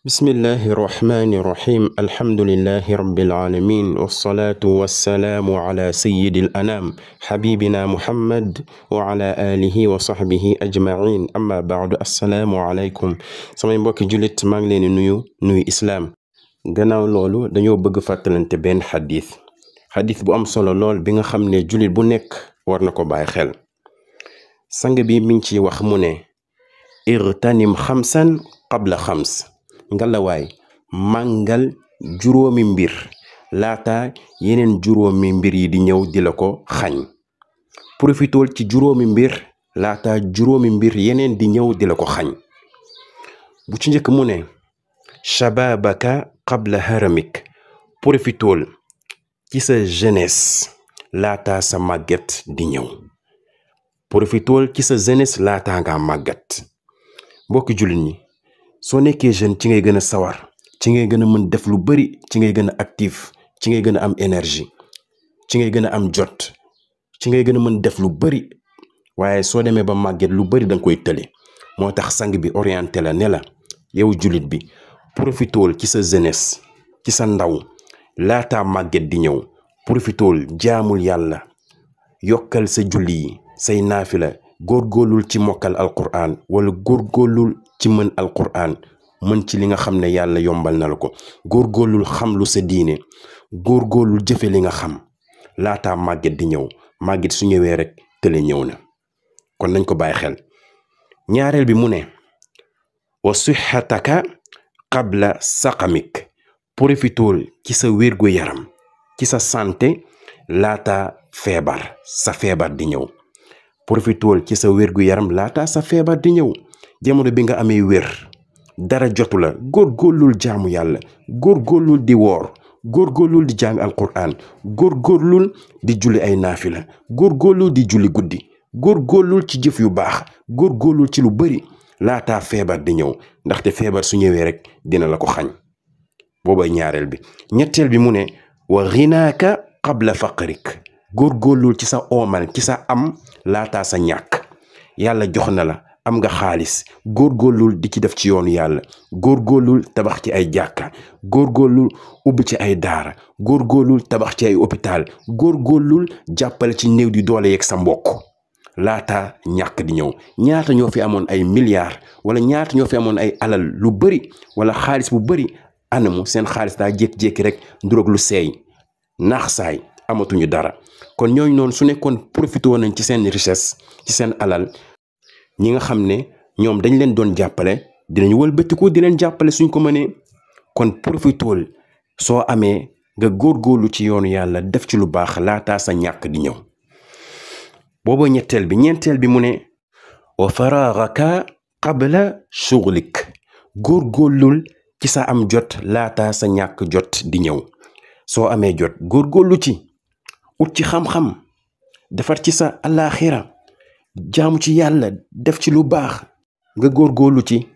بسم الله الرحمن الرحيم الحمد لله رب العالمين والصلاة والسلام على سيد الأنام حبيبنا محمد وعلى آله وصحبه أجمعين أما بعد السلام عليكم samay mbokki julit maa ngi leen nuyu islam gannaaw loolu dañoo bëgg fàttalante benn xadis bu am solo lool bi nga xam ne julit bu nekk war na ko bàyyi xel sang bi mi ngi ci wax mu ne irtanim xamsan qabla xams ngalawaay màngal juróomi mbir laata yeneen juróomi mbir yi di ñëw di la ko xañ profitool ci juróomi mbir laata juróomi mbir yeneen di ñëw di la ko xañ bu ci njëkk mu ne shababaka qabla haramik profitool ci sa jeunesse laata sa màgget di ñëw profitool ci sa jeunesse laata nga màgget mbokki jullit ñi soo nekkee jeune ci ngay gën a sawar ci ngay gën a mën def lu bari ci ngay gën a actif ci ngay gën a am énergie ci ngay gën a am jot ci ngay gën a mën def lu bari waaye soo demee ba màgget lu bari danga koy tële moo tax sang bi orienté la ne la yow jullit bi profitool ci sa jeunesse ci sa ndaw laata màgget di ñëw profitool jaamul yàlla yokkal sa julli yi say naafila góorgóorlul ci mokkal alquran wala góorgóorlul ci mën alquran mën ci li nga xam ne yàlla yombal na la ko góorgóorlul xam lu sa diine góorgóorlul jëfe li nga xam laata màgget di ñëw màgget su ñëwee rek tële ñëw na kon nañ ko bàyyi xel ñaareel bi mu ne wa sixataka qabla saqamik profitool ci sa wérgu yaram ci sa santé laata feebar sa feebar di ñëw profitool ci sa wérgu yaram laata sa feebar di ñëw jamono bi nga amee wér dara jotu la góorgóorlul jaamu yàlla góorgóorlul di woor góorgóorlul di jàng alquran góorgóorlul di julli ay naafila góorgóorlul di julli guddi góorgóorlul ci jëf yu baax góorgóorlul ci lu bari laata feebar di ñëw ndaxte feebar su ñëwee rek dina la ko xañ boobay ñaareel bi ñetteel bi mu ne wa ghinaaka qabla faqrik góorgóorlul ci sa oomal ci sa am laata sa ñàkk yàlla jox na la am nga xaalis góorgóorlul di ci def ci yoonu yàlla góorgóorlul tabax ci ay jàkka góorgóorlul ubbi ci ay daara góorgóorlul tabax ci ay hôpital góorgóorlul jàppale ci néew di doole yeeg sa mbokk laata ñàkk di ñëw ñaata ñoo fi amoon ay milliards wala ñaata ñoo fi amoon ay alal lu bari wala xaalis bu bari anamu seen xaalis daa jékki-jékki rek nduroog lu seey naax saay amatuñu dara kon ñooñu noonu su nekkoon profité woon nañ ci seen richesse ci seen alal ñi nga xam ne ñoom dañ leen doon jàppale dinañ wëlbatiku di leen jàppale suñ ko mënee kon profitool soo amee nga góorgóorlu ci yoonu yàlla def ci lu baax laataa sa ñàkk di ñëw booba ñeenteel bi mu ne wa faraagaka qabla shughlik góorgóorlul ci sa am jot laataa sa ñàkk jot di ñëw soo amee jot góorgóorlu ci ut ci xam-xam defar ci sa alaaxira jaamu ci yàlla def ci lu baax nga góorgóorlu ci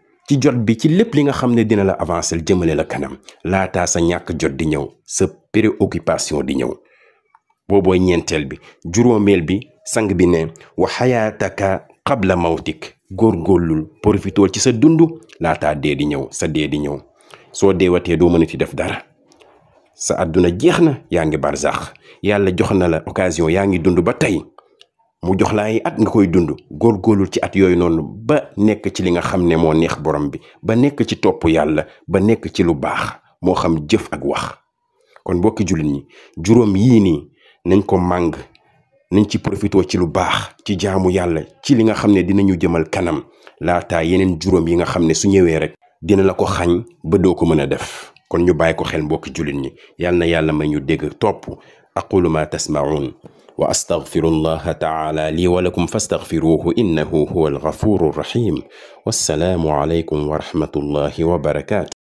jot bi ci lépp li nga xam ne dina la avancer jëmale la kanam laataa sa ñàkk jot di ñëw sa préoccupation di ñëw boobooy ñeenteel bi juróomeel bi sang bi ne wa xayaataka qabla mawtik góorgóorlul profitool ci sa dund laataa dee di ñëw sa dee di ñëw soo deewatee doo mënati def dara sa àdduna jeex na yaa ngi barzax yàlla jox na la occasion yaa ngi dund ba tey mu jox la ay at nga koy dund góorgóorlul ci at yooyu noonu ba nekk ci li nga xam ne moo neex borom bi ba nekk ci topp yàlla ba nekk ci lu baax moo xam jëf ak wax kon bokki jullit ñi juróom yii nii nañ ko màng nañ ci profitoo ci lu baax ci jaamu yàlla ci li nga xam ne dinañu jëmal kanam laataa yeneen juróom yi nga xam ne su ñëwee rek dina la ko xañ ba doo ko mën a def kon ñu bàyyi ko xel mbokki jullit ñi yal na yàlla may ñu dégg topp aqulu ma tasma'un wa astaghfirullaha ta'ala li wa lakum fastaghfiruhu innahu huwal ghafurur rahim wassalaamu alaykum wa rahmatullahi wa barakatuh